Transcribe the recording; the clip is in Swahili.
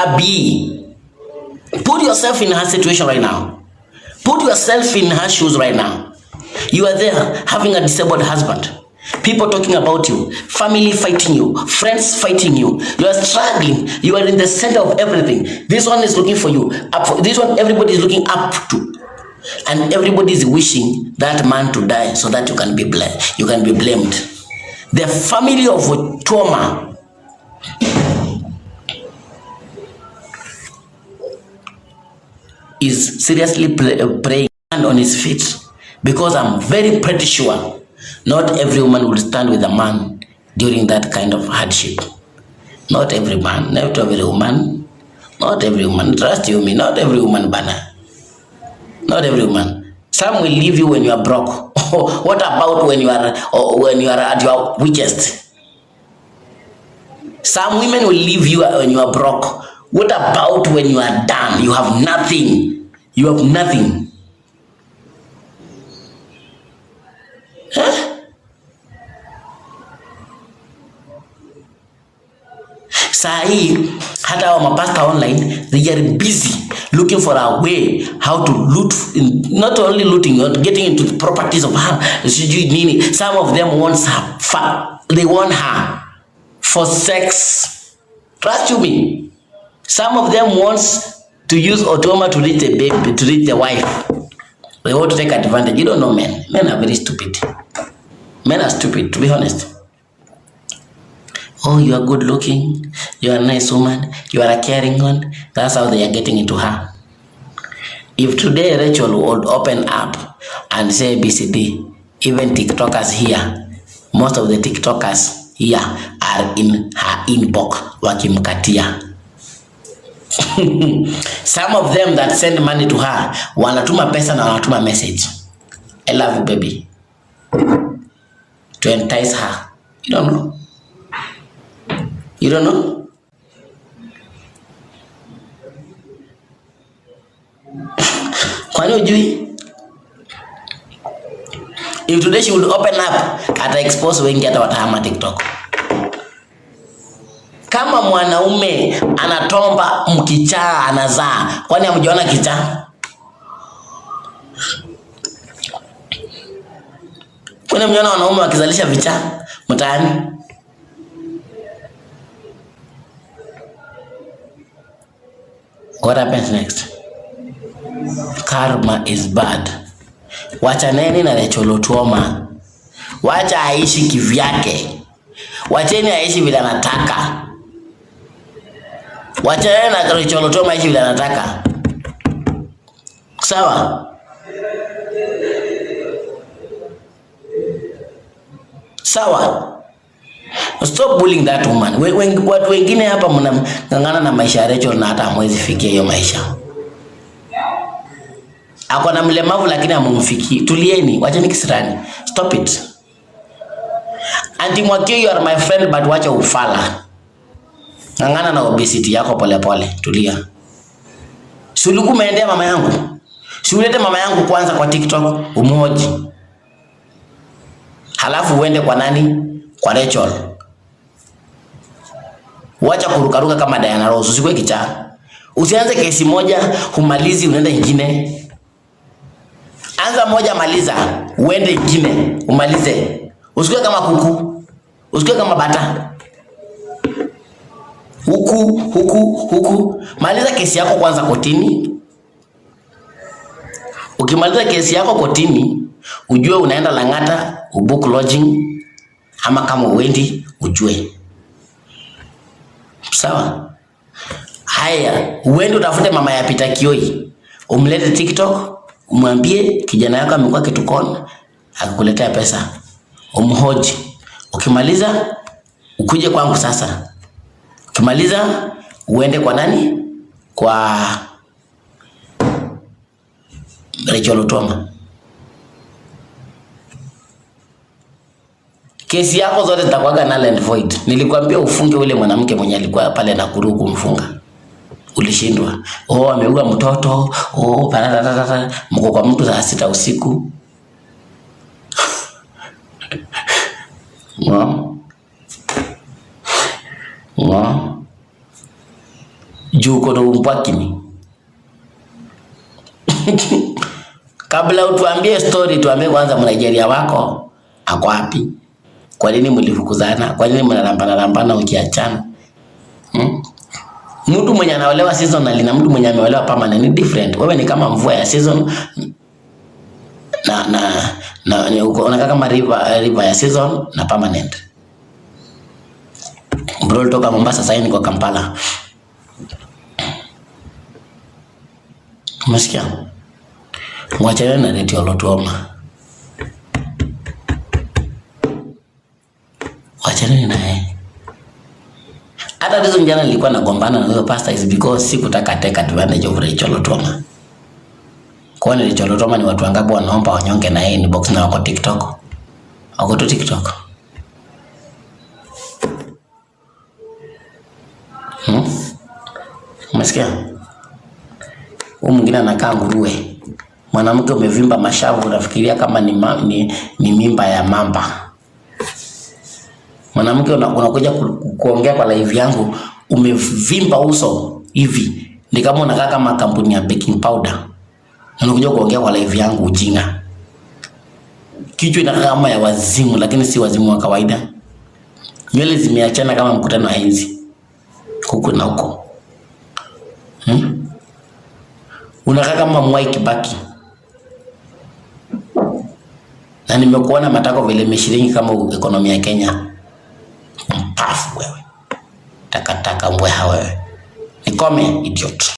her be? Put yourself in her situation right now. Put yourself in her shoes right now. You are there having a disabled husband. People talking about you, family fighting you, friends fighting you. You are struggling. You are in the center of everything. This one is looking for you. Up for, this one, everybody is looking up to. And everybody is wishing that man to die so that you can be blamed. You can be blamed. The family of Otuoma is seriously praying on his feet, because I'm very pretty sure not every woman will stand with a man during that kind of hardship. Not every man, not every woman, not every woman. Trust you me, not every woman, bana. Not every woman. Some will leave you when you are broke. What about when you are at your weakest? Some women will leave you when you are broke. What about when you are done? You have nothing. You have nothing. Huh? Saa hii hata wa mapasta online, they are busy looking for a way how to loot, not only looting, but getting into the properties of her. Sijui nini. Some of them want her, they want her for sex. Trust you me. Some of them wants to use Otuoma to reach the baby, to reach the wife. They want to take advantage. You don't know men. Men are very stupid. Men are stupid, to be honest. Oh, you are good looking. You are a nice woman. You are a caring one. That's how they are getting into her. If today Rachel would open up and say BCD, even TikTokers here, most of the TikTokers here are in her inbox wakimkatia. Some of them that send money to her wanatuma pesa na wanatuma message, I love you baby, to entice her. You don't know. You don't know? Kwani hujui? If today she would open up, ata expose wengi hata watahama TikTok. Kama mwanaume anatomba mkichaa anazaa, kwani hamjaona kichaa? Kwani hamjaona wanaume wakizalisha vichaa mtaani? What happens next? Karma is bad. Wachaneni na Rachel Otuoma, wacha aishi kivyake, wacheni aishi vile anataka. Wacheni na Rachel Otuoma aishi vile anataka, sawa sawa. Stop bullying that woman. Watu wengine hapa mnang'ang'ana na maisha ya Rachel na hata hamwezi fikia hiyo maisha. Ako na mlemavu lakini hamumfikii. Tulieni, wacheni kisirani. Stop it. Auntie Mwakio, you are my friend but wacha ufala. Ng'ang'ana na obesity yako pole pole. Tulia. Si ulikuwa umeendea mama yangu? Si ulete mama yangu kwanza kwa TikTok umhoji. Halafu uende kwa nani? Kwa Rachel. Wacha kurukaruka kama Diana Rose, usikuwe kichaa. Usianze kesi moja humalizi unaenda ingine. Anza moja maliza, uende ingine umalize. Usikuwe kama kuku, usikuwe kama bata. Huku huku huku, maliza kesi yako kwanza kotini. Ukimaliza kesi yako kotini, ujue unaenda Lang'ata ubook lodging, ama kama uendi ujue. Sawa? Haya, uende utafute mama ya Peter Kioi, umlete TikTok, umwambie kijana yako amekuwa kitukon, akakuletea pesa, umhoji. Ukimaliza ukuje kwangu sasa. Ukimaliza uende kwa nani? Kwa Rachel Otuoma. Kesi yako zote zitakuwaga null and void. Nilikwambia ufunge ule mwanamke mwenye alikuwa pale Nakuru kumfunga. Ulishindwa. Oh, ameua mtoto. Oh, parararara. Mko kwa mtu saa 6 usiku. Ngo. Ngo. Juu uko na umbwakini. Kabla utuambie story, tuambie kwanza Mnigeria wako ako wapi? Kwa nini mlifukuzana? Kwa nini mnalambana lambana ukiachana? Mtu mwenye anaolewa seasonally na mtu mwenye ameolewa permanent ni different. Wewe ni kama mvua ya season na unakaa kama river ya season na permanent. Bro, toka Mombasa sasa niko Kampala. Umesikia? Mwachane na Rachel Otuoma. Wachane naye. Hata reason jana nilikuwa nagombana na huyo pastor is because sikutaka take advantage of Rachel Otuoma. Kwani Rachel Otuoma ni watu wangapi wanaomba wanyonge na yeye inbox na wako TikTok? Wako tu TikTok. Umesikia? Huyu mwingine anakaa nguruwe. Mwanamke umevimba mashavu unafikiria kama ni mimba ya mamba. Mwanamke unakuja kuongea kwa live yangu umevimba uso hivi. Ni kama unakaa kama kampuni ya baking powder. Na unakuja kuongea kwa live yangu ujinga. Kichwa inakaa kama ya wazimu lakini si wazimu wa kawaida. Nywele zimeachana kama mkutano wa enzi. Huku na huko. Unakaa kama Mwai Kibaki. Na nimekuona matako vile imeshiringi kama ekonomi ya Kenya. Mpafu wewe. Takataka mbweha wewe. Nikome idiot.